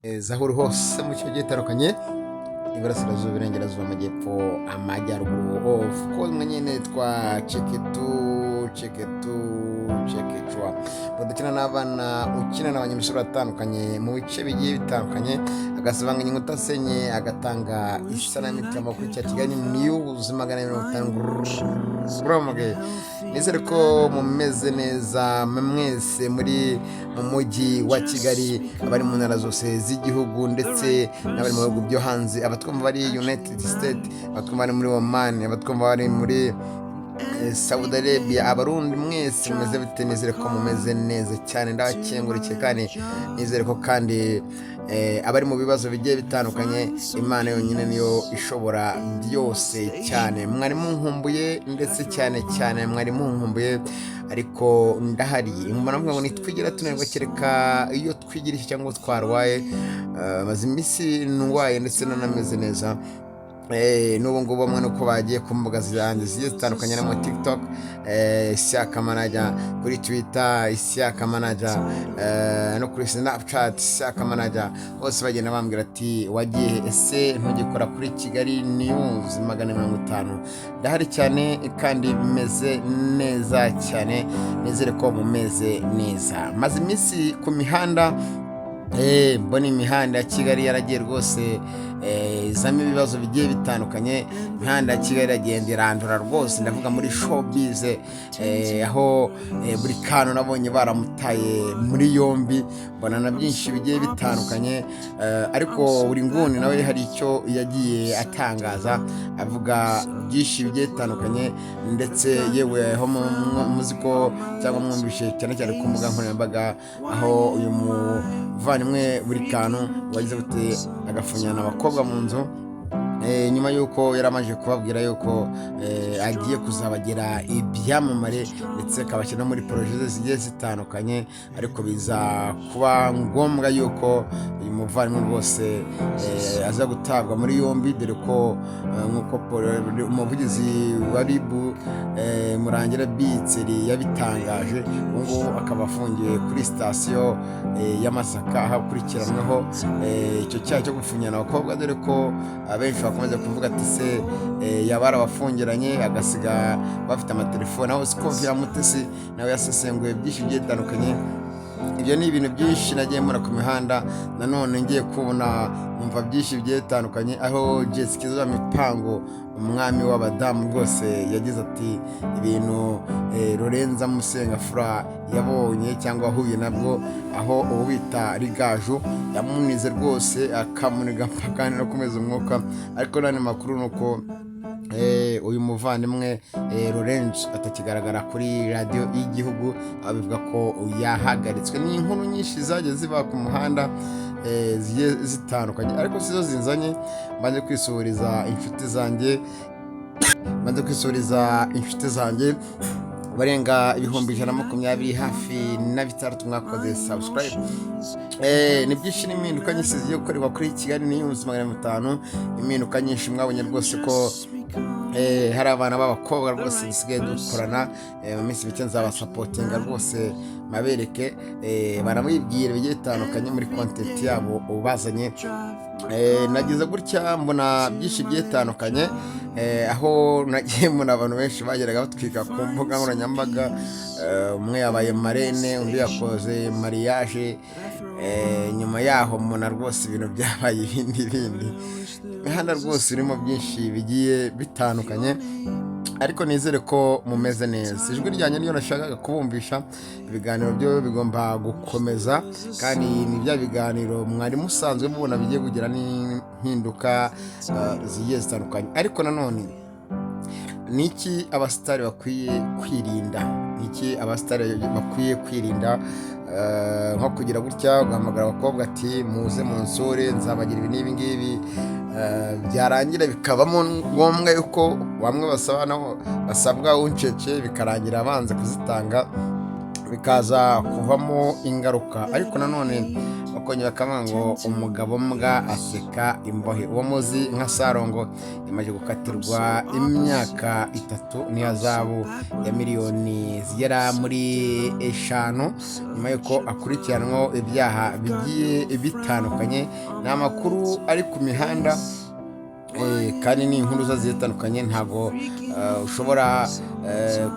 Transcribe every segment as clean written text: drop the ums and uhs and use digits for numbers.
Aho uri hose mu bice bigiye bitandukanye, iburasirazuba, iburengerazuba, amajyepfo, amajyaruguru, of course mwe nyine twa ceketu ceketu cekecwa dukina n'abana, ukina n'abanyamusoro batandukanye mu bice bigiye bitandukanye, agasibanganya inkuta asenye, agatanga isanamitima kuri cya Kigali News 250. Uramagaye, nizere ko mumeze neza mwese muri mu mujyi wa Kigali, abari mu ntara zose z'igihugu ndetse n'abari mu bihugu byo hanze, abatwumva bari United States, abatwumva bari muri Oman, abatwumva bari muri Saudi Arabia, Abarundi mwese mumeze bite? Nizere ko mumeze neza cyane, ndabakengurikiye kandi nizere ko kandi abari mu bibazo bigiye bitandukanye, Imana yonyine niyo ishobora byose cyane. Mwari munkumbuye ndetse cyane cyane mwari munkumbuye, ariko ndahari. Mbona ngo ntitwigira tunanirwa kereka iyo twigirishye cyangwa twarwaye. Maze iminsi ndwaye ndetse nanameze neza. N'ubu ngubu bamwe nuko bagiye ku mbuga zanjye zigiye zitandukanye, no muri TikTok Isiaka Manager, kuri Twitter Isiaka Manager, no kuri Snapchat Isiaka Manager, bose bagenda bambwira ati: "Wagiye ese ntugikora kuri Kigali News 250?" Ndahari cyane kandi meze neza cyane, nizere ko mumeze neza. Maze iminsi ku mihanda, mbona imihanda ya Kigali yaragiye rwose izamo ibibazo bigiye bitandukanye. Imihanda ya Kigali iragenda irandura rwose, ndavuga muri showbiz, aho buri kantu nabonye baramutaye muri yombi, mbona na byinshi bigiye bitandukanye, ariko buri nguni nawe hari icyo yagiye atangaza, avuga byinshi bigiye bitandukanye, ndetse yewe aho muzi ko cyangwa mwumvishe cyane cyane ku mbuga nkoranyambaga, aho uyu muvandimwe buri kantu wagize gute agafunyana abakobwa mu nzu, nyuma y'uko yari amaze kubabwira yuko agiye kuzabagira ibyamamare ndetse akabashyira no muri projet ze zigiye zitandukanye, ariko biza kuba ngombwa yuko uyu muvandimwe rwose aza gutabwa muri yombi, dore ko nk'uko umuvugizi wa RIB Murangira Bitseri yabitangaje, ubu ngubu akaba afungiwe kuri sitasiyo ya Masaka, aho akurikiranweho icyo cyaha cyo gufunyana abakobwa, dore ko abenshi bakomeza kuvuga ati: "Se yaba yarabafungiranye agasiga bafite amatelefone?" Aho Scovia Mutesi nawe yasesenguye byinshi bigiye bitandukanye. Ibyo ni ibintu byinshi nagiye mbona ku mihanda. Nanone ngiye kubona numva byinshi bigiye bitandukanye, aho Jessica Mipango, umwami w'abadamu rwose, yagize ati ibintu Lorenza Musengafura yabonye cyangwa ahuye nabwo, aho uwo bita Rigaju yamunize rwose, akamuniga mpaka no kumeza umwuka. Ariko n'andi makuru ni uko uyu muvandimwe Lorenzo atakigaragara kuri radiyo y'igihugu, aho bivuga ko yahagaritswe. Ni inkuru nyinshi zagiye ziba ku muhanda zigiye zitandukanye, ariko sizo zinzanye. Mbanze kwisuhuriza inshuti zanjye, mbanze kwisuhuriza inshuti zanjye barenga 126,000 hafi mwakoze subscribe. Ni byinshi n'impinduka nyinshi zigiye gukorerwa kuri Kigali News 500. Impinduka nyinshi mwabonye rwose ko hari abana b'abakobwa rwose dusigaye dukorana. Mu minsi mike nzabasapotinga rwose, mabereke, baramwibwira bigiye bitandukanye muri content yabo ubazanye. Nagize gutya mbona byinshi bigiye bitandukanye, aho nagiye mbona abantu benshi bageraga batwika ku mbuga nkoranyambaga, umwe yabaye marraine, undi yakoze mariage, nyuma yaho mbona rwose ibintu byabaye ibindi bindi. Imihanda rwose irimo byinshi bigiye bitandukanye, ariko nizere ko mumeze neza. Ijwi ryanjye niyo nashakaga kubumvisha. Ibiganiro byo bigomba gukomeza, kandi ni bya biganiro mwari musanzwe mubona bigiye kugira n'impinduka zigiye zitandukanye. Ariko nanone ni iki abasitari bakwiye kwirinda? Ni iki abasitari bakwiye kwirinda? Nko kugira gutya ugahamagara abakobwa ati: "Muze munsure, nzabagira ibi n'ibi ngibi," byarangira bikabamo ngombwa yuko bamwe basaba nabo basabwa uncece, bikarangira banze kuzitanga, bikaza kuvamo ingaruka. Ariko nanone bakwiye kwirinda Bakongera bakavuga ngo umugabo mbwa aseka imbohe. Uwo muzi nka Sarongo yamaze gukatirwa imyaka 3 n'ihazabu ya miliyoni zigera muri 5, nyuma y'uko akurikiranwaho ibyaha bigiye bitandukanye. Ni amakuru ari ku mihanda, kandi ni inkuru zo zitandukanye. Ntabwo ushobora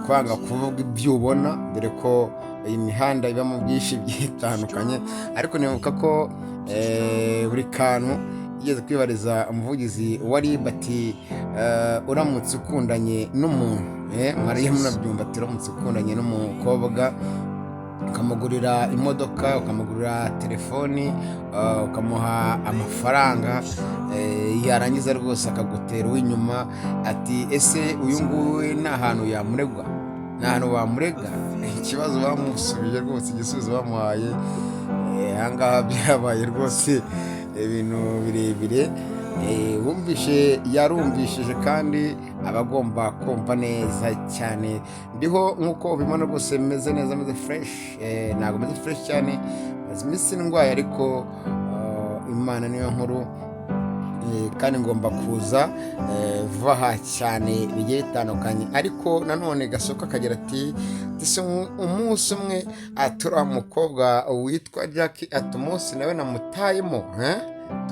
kwanga kuvuga ibyo ubona, dore ko iyi mihanda ibamo byinshi bitandukanye. Ariko nibuka ko buri kantu yigeze kwibariza umuvugizi wa RIB ati: "Uramutse ukundanye n'umuntu," mwariye munabyumva, ati: "Uramutse ukundanye n'umukobwa, ukamugurira imodoka, ukamugurira telefoni, ukamuha amafaranga, yarangiza rwose akagutera uw'inyuma," ati: "Ese uyu nguyu ni ahantu yamuregwa? Ni ahantu bamurega?" Ikibazo bamusubije rwose, igisubizo bamuhaye, ahangaha byabaye rwose ibintu birebire. Wumvishe yarumvishije, kandi aba agomba kumva neza cyane. Ndiho nk'uko ubibona rwose, meze neza, meze fresh. Ntabwo meze fresh cyane, maze iminsi ndwaye, ariko Imana niyo nkuru. Kandi ngomba kuza vuba aha cyane bigiye bitandukanye. Ariko nanone Gasoko akagira ati: "Ese umunsi umwe atura umukobwa witwa Jackie," ati: "umunsi nawe namutayemo, eh?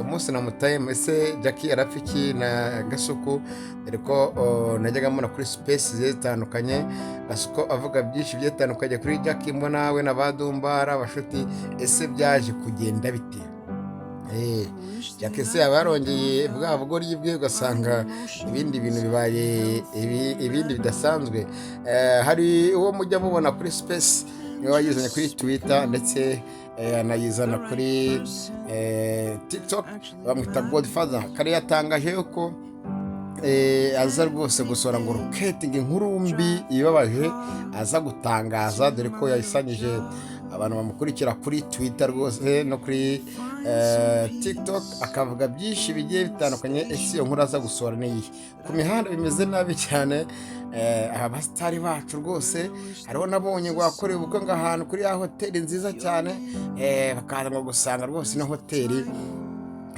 Umunsi namutayemo." Ese Jackie arapfa iki na Gasuku? Dore ko najyaga mbona kuri space zigiye zitandukanye Gasuku avuga byinshi bigiye bitandukanye kuri Jackie, mbona we na ba Dumba ari abashuti. Ese byaje kugenda bite? Jackie se yaba yarongeye bwa bugoryi bwe, ugasanga ibindi bintu bibaye ibindi bidasanzwe? Hari uwo mujya mubona kuri space, niwe wayizanye kuri Twitter, ndetse anayizana kuri TikTok, bamwita Godfather. Kare yatangaje yuko aza rwose gusohora ngo roketingi inkuru mbi ibabaje aza gutangaza, dore ko yayisangije abantu bamukurikira kuri Twitter rwose no kuri TikTok, akavuga byinshi bigiye bitandukanye. Ese iyo nkuru aza gusohora ni iyihe? Ku mihanda bimeze nabi cyane. Aba basitari bacu rwose, hariho nabonye ngo wakorewe ubukwe ngo ahantu kuri ya hoteli nziza cyane, bakaza ngo gusanga rwose ino hoteli,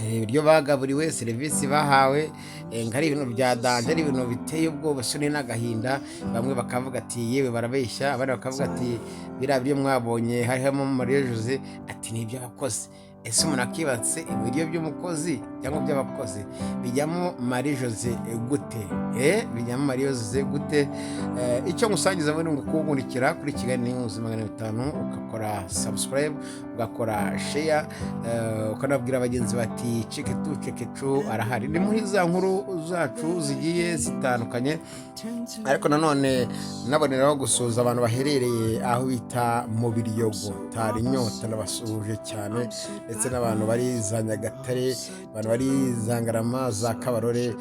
ibiryo bagaburiwe, serivisi bahawe, ngo ari ibintu bya danger, ari ibintu biteye ubwoba, isoni n'agahinda. Bamwe bakavuga ati: "Yewe, barabeshya." Abandi bakavuga ati: "Biriya biryo mwabonye harimo Mariya Jose," ati: "Ni iby'abakozi." Ese umuntu akibatse, ibiryo by'umukozi cyangwa by'abakozi bijyamo Marie Jose gute? Bijyamo Marie Jose gute? Icyo ngusangiza muri ngo kuwukurikira kuri Kigali News 500, ugakora subscribe, ugakora share, ukanabwira bagenzi bati: "Ceke tu ceke cu arahari." Ni muri za nkuru zacu zigiye zitandukanye. Ariko nanone naboneraho gusuhuza abantu baherereye aho bita mu Biryogo, tari inyota, ndabasuhuje cyane, ndetse n'abantu bari za Nyagatare, abantu bari za Ngarama, za Kabarore,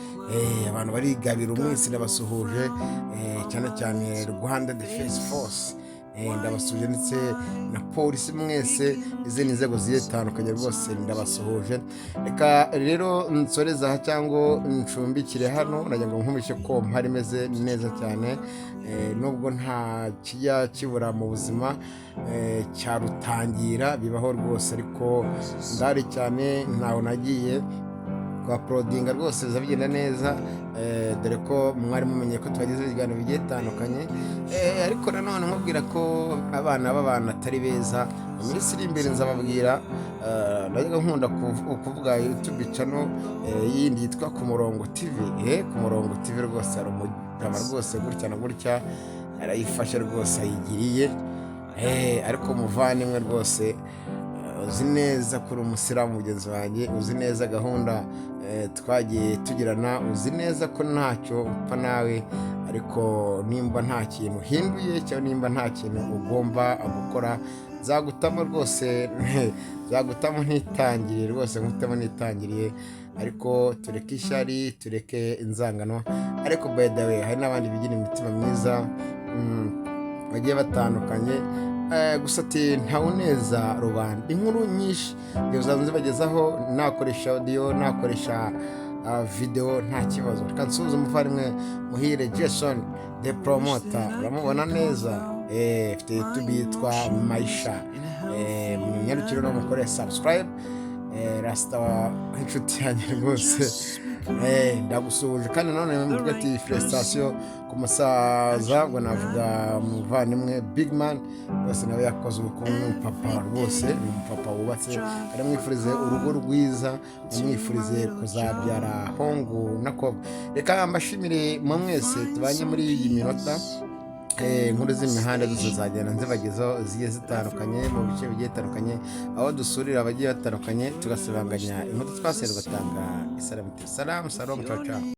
abantu bari Gabiro, mwese ndabasuhuje, cyane cyane Rwanda Defense Force. Ndabasuhuje, ndetse na polisi mwese, izindi nzego zigiye zitandukanye rwose ndabasuhuje. Reka rero nsoreze aha cyangwa ncumbikire hano. Nagira ngo nkumishe ko mpari meze neza cyane, nubwo nta kijya kibura mu buzima, cyarutangira bibaho rwose, ariko ndahari cyane, ntaho nagiye kwa porodinga rwose biza bigenda neza, dore ko mwari mumenye ko tubagezeho ibiganiro bigiye bitandukanye. Ariko nanone nkubwira ko abana b'abantu atari beza. Mu minsi iri imbere nzababwira. Najyaga nkunda kuvuga YouTube channel yindi yitwa Ku Murongo TV. Ku Murongo TV rwose hari umujama rwose gutya na gutya arayifashe rwose ayigiriye. Ariko umuvandimwe rwose, uzi neza ko uri umusilamu mugenzi wanjye, uzi neza gahunda twagiye tugirana, uzi neza ko ntacyo upfa nawe, ariko nimba nta kintu uhinduye cyangwa nimba nta kintu ugomba gukora, nzagutamo rwose, nzagutamo ntitangiriye rwose, nkutamo nitangiriye. Ariko tureke ishyari, tureke inzangano. Ariko by the way, hari n'abandi bigira imitima myiza, bagiye batandukanye. Gusa ati ntawuneza rubanda. Inkuru nyinshi uzaza nzibagezaho, nakoresha audio, nakoresha video, nta kibazo. Reka nsuhuze umuvandimwe Muhire Jason the Promoter, uramubona neza, afite YouTube yitwa Maisha. Munyarukire no mukore subscribe. Rasita inshuti yanjye rwose, ndagusuhuje. Kandi nanone mvuga ati félicitation ku musaza, ngo navuga umuvandimwe Big Man rwose, nawe yakoze ubukwe, ni umupapa rwose, ni umupapa wubatse. Kandi mwifurize urugo rwiza, mwifurize kuzabyara hongu na kobwa. Reka mbashimire mwe mwese tubanye muri iyi minota. Inkuru z'imihanda zose zagenda nzibagezaho zigiye zitandukanye, mu bice bigiye bitandukanye, aho dusurira abagiye batandukanye, tugasibanganya inkuru twasize, tugatanga isalamu. Salamu, salamu, ciao ciao.